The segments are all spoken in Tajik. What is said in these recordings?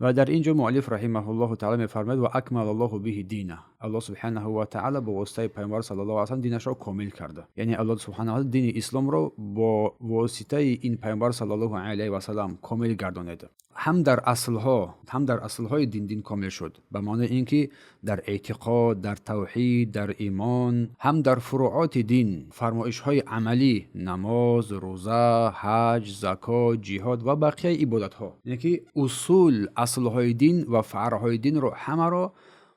Ва дар ин ҷо муаллиф раҳимаҳуллоҳу таъала мефармояд: ва акмала Аллоҳу биҳи дина. Аллоҳ субҳанаҳу ва таъала бо воситаи пайғамбар саллаллоҳу алайҳи васаллам динашро комил карда. Яъне Аллоҳ субҳанаҳу ва таъала дини исломро бо воситаи ин пайғамбар саллаллоҳу алайҳи васаллам комил гардонид. Ҳам дар аслҳо, ҳам дар аслҳои дин дин комил шуд, ба маънои ин ки дар эътиқод, дар тавҳид, дар имон, ҳам дар фурӯоти дин, фармоишҳои амалӣ, намоз, рӯза, ҳаҷ, закот, ҷиҳод ва бақияи ибодатҳо. Яъне ки усул, аслҳои дин ва фаръҳои динро ҳамаро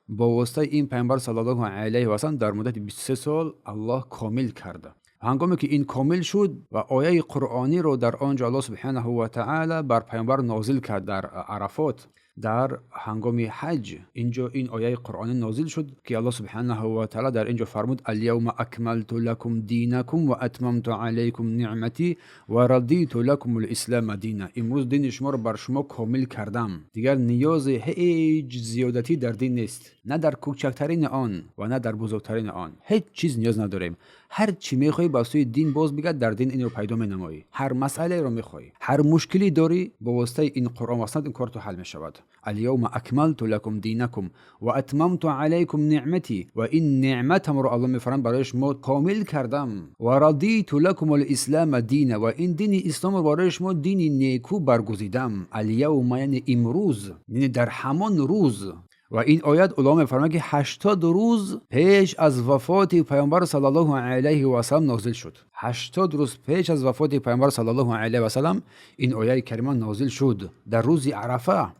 бо воситаи ин пайғамбар саллаллоҳу алайҳи васаллам дар муддати 23 сол Аллоҳ комил карда. Ҳангоме ки ин комил шуд ва ояи қуръониро дар он ҷо Аллоҳ субҳанаҳу ва таъала бар пайғамбар нозил кард дар Арафот, дар ҳангоми ҳаҷ, инҷо ин ояи қуръонӣ нозил шуд, ки Аллоҳ субҳанаҳу ва таъала дар ин ҷо фармуд: аляавма акмалту лакум динакум ва атмамту алайкум ниъматӣ ва радиту лакум лислама дина. Имрӯз дини шуморо бар шумо комил кардам, дигар ниёзи ҳеҷ зиёдатӣ дар дин нест, на дар кӯчактарини он ва на дар бузургтарини он, ҳеҷ чиз ниёз надорем. Ҳар чӣ мехоҳӣ, ба сӯи дин боз бигард, дар дин инро пайдо менамоӣ. Ҳар масъалаеро мехоҳӣ, ҳар мушкилӣ дорӣ, бо воситаи ин Қуръон ва суннат ин кор ту ҳал мешавад. Аляавма акмалту лакум динакум ва атмамту алайкум ниъматӣ, ва ин неъматамро Аллоҳ мефармояд барои шумо комил кардам, ва радиту лакум лислама дина, ва ин дини исломро барои шумо дини некӯ баргузидам. Аляавма, яъне имрӯз, яъне дар ҳамон рӯз. Ва ин оят, уламо мефармоянд, ки 80 рӯз пеш аз вафоти пайғамбар саллаллоҳу алайҳи васаллам нозил шуд. 80 рӯз пеш аз вафоти пайғамбар саллаллоҳу алайҳи васаллам ин ояи карима нозил шуд дар рӯзи Арафа,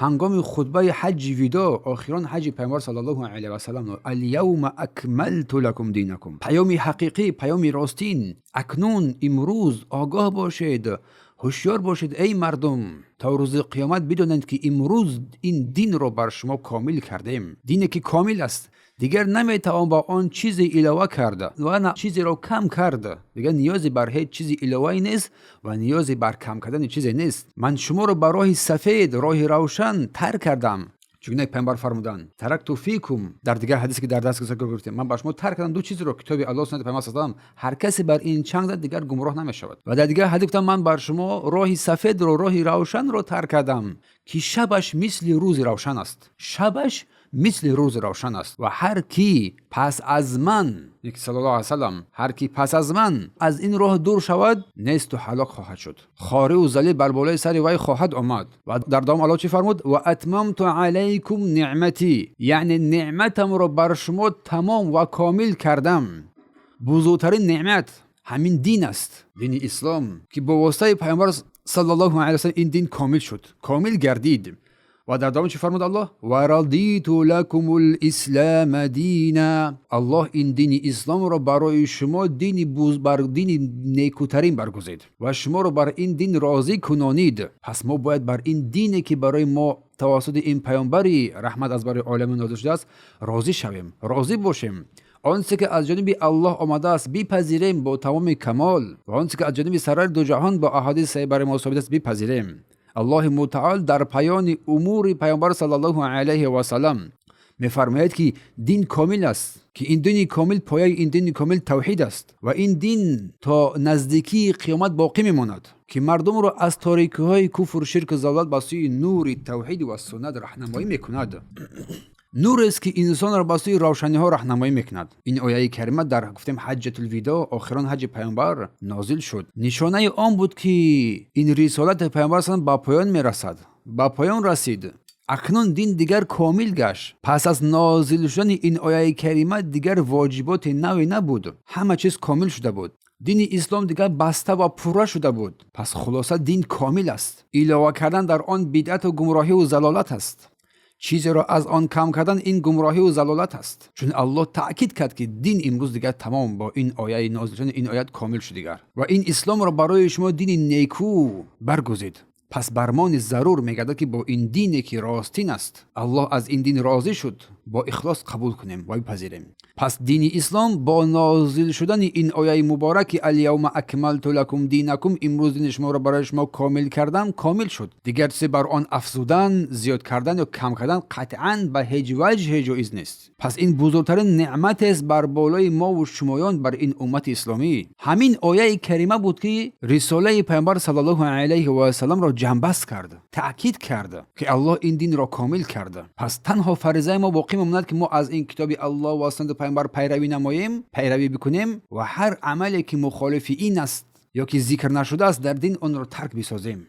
ҳангоми хутбаи ҳаҷҷи видо, охирон ҳаҷи пайғамбар саллаллоҳу алайҳи васаллам. Аляавма акмалту лакум динакум. Паёми ҳақиқӣ, паёми ростин. Акнун имрӯз огоҳ бошед, ҳушёр бошед, эй мардум, то рӯзи қиёмат бидонед, ки имрӯз ин динро бар шумо комил кардем. Дине ки комил аст, дигар наметавон ба он чизе илова кард ва на чизеро кам кард. Дигар ниёзе бар ҳеҷ чизи иловае нест ва ниёзе бар кам кардани чизе нест. Ман шуморо ба роҳи сафед, роҳи равшан тарк кардам. Чунки пайғамбар фармуданд: таракту фикум, дар дигар ҳадисе ки дар даст гуфтем, ман ба шумо тарк кардам ду чизро, китоби Аллоҳ, суннати пайғамбар саллаллоҳу. Ҳар касе бар ин чанг зад, дигар гумроҳ намешавад. Ва дар дигар ҳадис гуфтам: ман бар шумо роҳи сафедро, роҳи равшанро тарк кардам, ки шабаш мисли рӯзи равшан аст, шабаш мисли рӯзи равшан аст. Ва ҳар ки пас аз ман, саллаллоҳу алайҳи васаллам, ҳар ки пас аз ман аз ин роҳ дур шавад, несту ҳалок хоҳад шуд, хориву залил бар болои сари вай хоҳад омад. Ва дар давом Аллоҳ чӣ фармуд? Ва атмамту алайкум ниъматӣ, яъне неъматамро бар шумо тамом ва комил кардам. Бузургтарин неъмат ҳамин дин аст, дини ислом, ки бо воситаи пайғамбар саллаллоҳу алайҳи васаллам ин дин комил шуд, комил гардид. Ва дар давом чӣ фармуд Аллоҳ? Ва радиту лакум лислама дина. Аллоҳ ин дини исломро барои шумо дини бар дини некӯтарин баргузид ва шуморо бар ин дин розӣ кунонид. Пас мо бояд бар ин дине, ки барои мо тавассути ин паёмбари раҳмат аз барои оламин нозил шудааст, розӣ шавем, розӣ бошем. Он чизе ки аз ҷониби Аллоҳ омадааст, бипазирем бо тамоми камол, ва он чизе ки аз ҷониби сарвари дуҷаҳон бо аҳодиси саҳеҳ барои мо собит аст, бипазирем. Аллоҳи мутаол дар паёни умури пайғамбар саллаллоҳу алайҳи васаллам мефармояд, ки дин комил аст, ки ин дини комил, пояи ин дини комил тавҳид аст ва ин дин то наздикии қиёмат боқӣ мемонад, ки мардумро аз торикиҳои куфру ширку залолат ба сӯи нури тавҳид ва суннат раҳнамоӣ мекунад, нурест ки инсонро ба сӯи равшаниҳо раҳнамоӣ мекунад. Ин ояи карима дар, гуфтем, ҳаҷҷатулвидо, охирон ҳаҷи пайғамбар нозил шуд. Нишонаи он буд, ки ин рисолати пайғамбар салам ба поён мерасад, ба поён расид. Акнун дин дигар комил гашт. Пас аз нозил шудани ин ояи карима дигар воҷиботи наве набуд, ҳама чиз комил шуда буд, дини ислом дигар баста ва пурра шуда буд. Пас хулоса, дин комил аст, илова кардан дар он бидъату гумроҳиву залолат аст, чизеро аз он кам кардан ин гумроҳиву залолат аст. Чун Аллоҳ таъкид кард, ки дин имрӯз дигар тамом, бо ин ояи нозил шудани ин оят комил шуд дигар ва ин исломро барои шумо дини некӯ баргузид. Пас бар мо низ зарур мегардад, ки бо ин дине, ки ростин аст, Аллоҳ аз ин дин розӣ шуд, бо ихлос қабул кунем ва бипазирем. Пас дини ислом бо нозил шудани ин ояи мубораки аляавма акмалту лакум динакум, имрӯз дини шуморо барои шумо комил кардам, комил шуд. Дигар чизе бар он афзудан, зиёд кардан ё кам кардан қатъан ба ҳеҷ ваҷҳе ҷоиз нест. Пас ин бузургтарин неъматест бар болои мову шумоён, бар ин уммати исломӣ. Ҳамин ояи карима буд, ки рисолаи пайғамбар саллаллоҳу алайҳи васалламро ҷамъбаст кард, таъкид кард, ки Аллоҳ ин динро комил кард. Пас танҳо фаризаи мо боқӣ мемонад, ки мо аз ин китоби Аллоҳ ва суннати Пайғамбар пайравӣ намоем, пайравӣ бикунем ва ҳар амале, ки мухолифи ин аст ё ки зикр нашудааст дар дин, онро тарк бисозем.